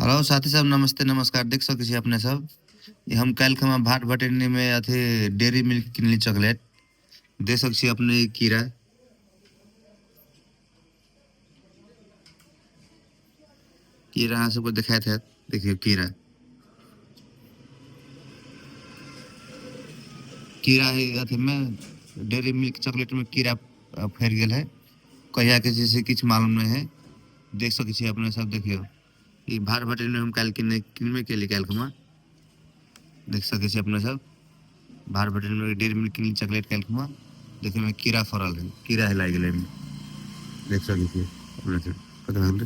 Hello साथी सब, नमस्ते नमस्कार। देख सकै छी अपने सब, ई हम काल्हि खमा भाट भटेनी में अथी डेयरी मिल्क किनली चॉकलेट। देख सकै छी अपने ई कीड़ा। कीड़ा अहाँ सबके देखाइत हैत। देखियौ कीड़ा, कीड़ा है अथी में, डेयरी मिल्क चॉकलेट में कीड़ा फैल गेल है। कहिया के छै से किछु मालूम नहीं है। देख सकै छी अपने सब, देखियौ ई भाट भटेनी में हम काल्हि किनबे केली काल्हि खमा। देख सकै छी अपने सब, भाट भटेनी में डेयरी मिल्क किनली चॉकलेट काल्हि खमा। देखियौ में कीड़ा फड़ल है, कीड़ा है लागि गेलै एहिमे। देख सकै छी अपने सब, पता नहीं।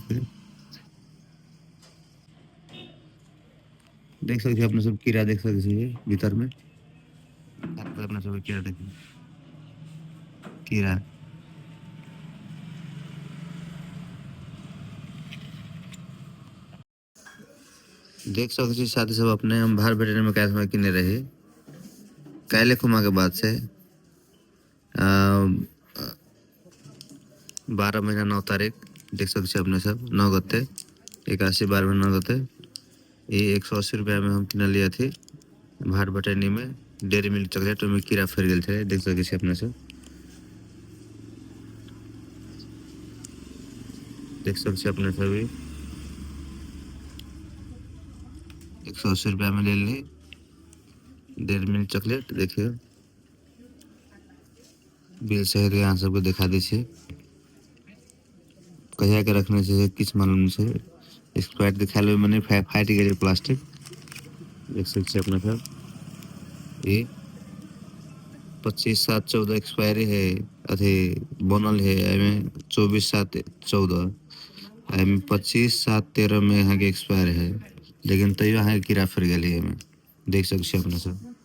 देख सकै छी अपने सब, कीड़ा देख सकै छी भीतर में। अपने सब कीड़ा देखियौ, कीड़ा। देख सकै छी साथी सब अपने, हम भार भेटने में काल्हि खुमा किने रही, काल्हि खुमा के बाद से 12 महीना 9 तारीख। देख सकै छी अपने सब, 9 गते 81 12 महीना 9 गते ये 180 रुपया में हम किनलिए थी भाट भटैनी में डेयरी मिल्क चॉकलेट। ओहिमे कीड़ा फैल गेल छलै। देख सकै छी अपने सब, देख सकै छी अपने सब, 180 रुपया में ले ली डेयरी मिल्क चॉकलेट। देखियौ बिल सहित अहाँ सबके देखा दै छी। कहिया के रखने छै किछु मालूम नहि छै। एक्सपायर देखायल ओहिमे नहि, फाटि गेलै प्लास्टिक। देख सकै छी अपने सब, ई 25/7/14 एक्सपायरी है, अथी बनल है एहिमे 24/7/14, एहिमे 25/7/13 में अहाँके एक्सपायर है, लेकिन तैयो अहाँके कीड़ा फड़ि गेल है एहिमे। देख सकै छी अपने सब।